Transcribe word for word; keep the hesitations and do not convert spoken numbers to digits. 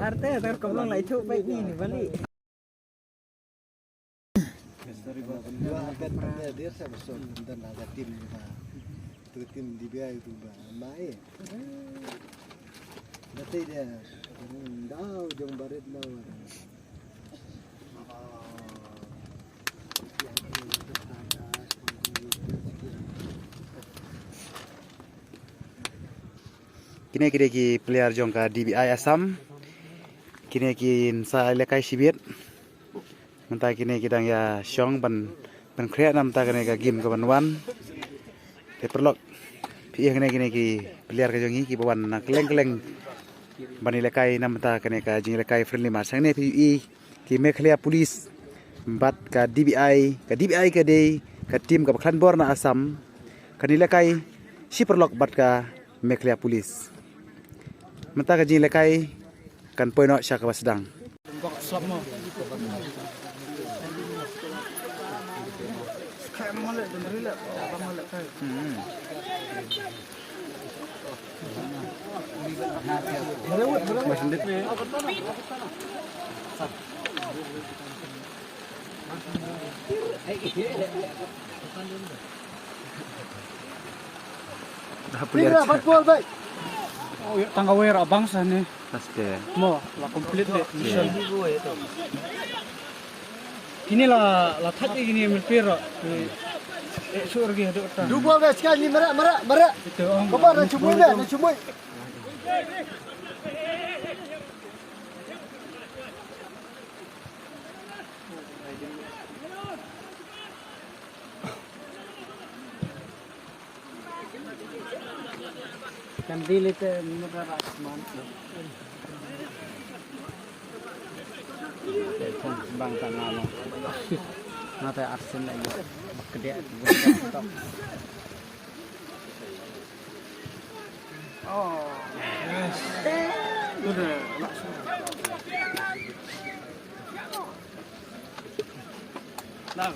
Arte, tar komong lai chu pai ni ni bali. Dia sa besok dan ada tim, tim D B I tu ba mai. Nanti dia, hmm, dah jong barit mau. Kine ki dei ki player jong ka D B I Assam. Kine kin sa ïalehkai shibit. Mynta kine ki dang ïa shong ban, ban khriat na mynta kane ka game ka ban wan. Te paralok, phi ïohi kine, kine ki player ka jong ngi kiba wan na kylleng kylleng ban ïalehkai na mynta kane ka jingïalehkai friendly match. Hangne phi ïohi ki Meghalaya Police bad ka D B I, ka D B I ka dei ka team kaba khlaiñ bor na Assam. Kan ïalehkai shi paralok bad ka Meghalaya Police. Mynta ka jingïalehkai kan poi noh sha kaba sdang. Dah player. Tang ka wer abang sa ni. Aste. Mo, la complete de mission. Kini la, la thait kini midfield ro. Eh, sur gi hadu ta. Du bol guys, kan ni mara, mara, mara. Itu, oh. Kau na cumui na, na cumui. Kan dili te mudra rasman. Bang ta ngalo. Nate arsin lagi. Bakde. Oh. Yes. Udah. Nah,